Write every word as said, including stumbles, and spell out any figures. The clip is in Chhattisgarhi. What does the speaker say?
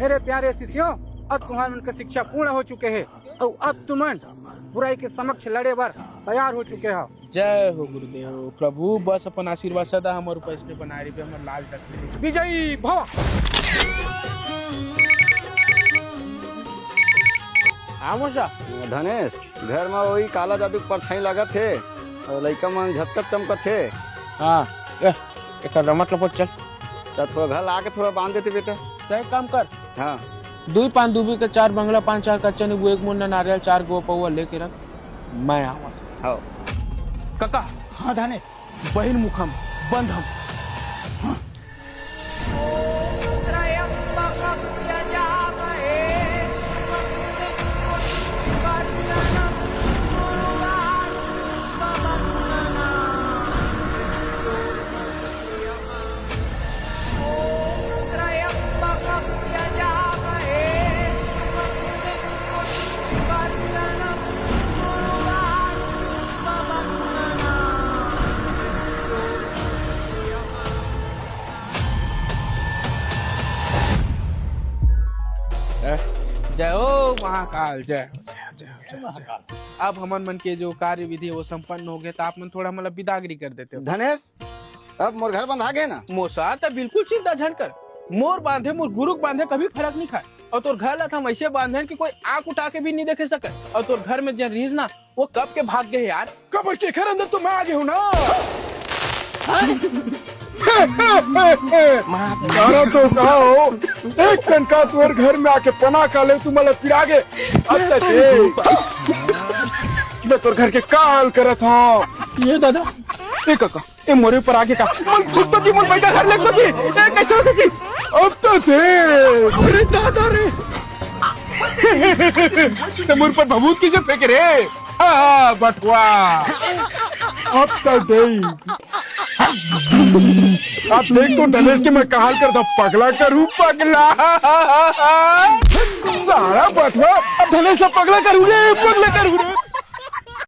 मेरे प्यारे शिष्यों, अब तुम्हार मन के शिक्षा पूर्ण हो चुके हे अउ अब तुमन बुराई के समक्ष लड़े बर तैयार हो चुके हो। जय हो गुरुदेव। प्रभु बस अपन आशीर्वाद सदा हमर ऊपर इसने बनाए रहिबे, हमर लाल तक। विजयी भव। हाँ मौसा। धनेश, घर म वही काला जादू के परछाई लागत हे अउ लइका मन झटकट चमकत हे। हाँ, ए, एकर रमत लपट चल। त थोड़ा घर ला के थोड़ा बांध देते बेटा। त एक काम कर। हाँ। दुई पान दुबी के चार बंगला, पान चार कच्चा नींबू, एक मुन्ना नारियल, चार गो पौवा लेके रख, मैं आवत। हाँ। कका। हाँ धनेश। बहिर मुखम बंधम। जय हो महाकाल, जय हो, जय हो, जय हो, जय हो, जय हो। अब हमन मन के जो कार्य विधि हे वो संपन्न हो गए, तो आप मन थोड़ा मतलब बिदागरी कर देते हो। धनेश, अब मोर घर बंधा गे ना? मोसा, त बिल्कुल चिंता झन कर। मोर बांधे, मोर गुरु के बांधे कभी फरक नहीं खाए। अउ तोर घर ला त हम अइसे बांधेन कि कोई आंख उठा के भी नहीं देखे सकय। अउ तोर घर में जेन रिहिस ना, वो कब के भाग गे हे यार। काबर के घर अंदर तो मैं आ गे हूँ ना। सारा तो का हो, एक कन का तोर घर में आके पनाह खा ले, तुमन ला पिरा गे। अब तक ए, मैं तोर घर के का हाल करत हूँ। ए दादा, ए कका, ए मोरे ऊपर आगे का? मन फुट तो जी, मन बैठा घर ले तो जी। ए कैसे होते जी? अब तो दे। अरे दादा रे। ते मोर पर भभूत किसे फेंके रे? हाँ, बटुआ। अब तो दे। अब देख तो धनेश के मैं का हाल करता, पगला करूँ, पगला। सारा बटुआ, अब धनेश ला पगला करूँ रे, पगला करूँ रे।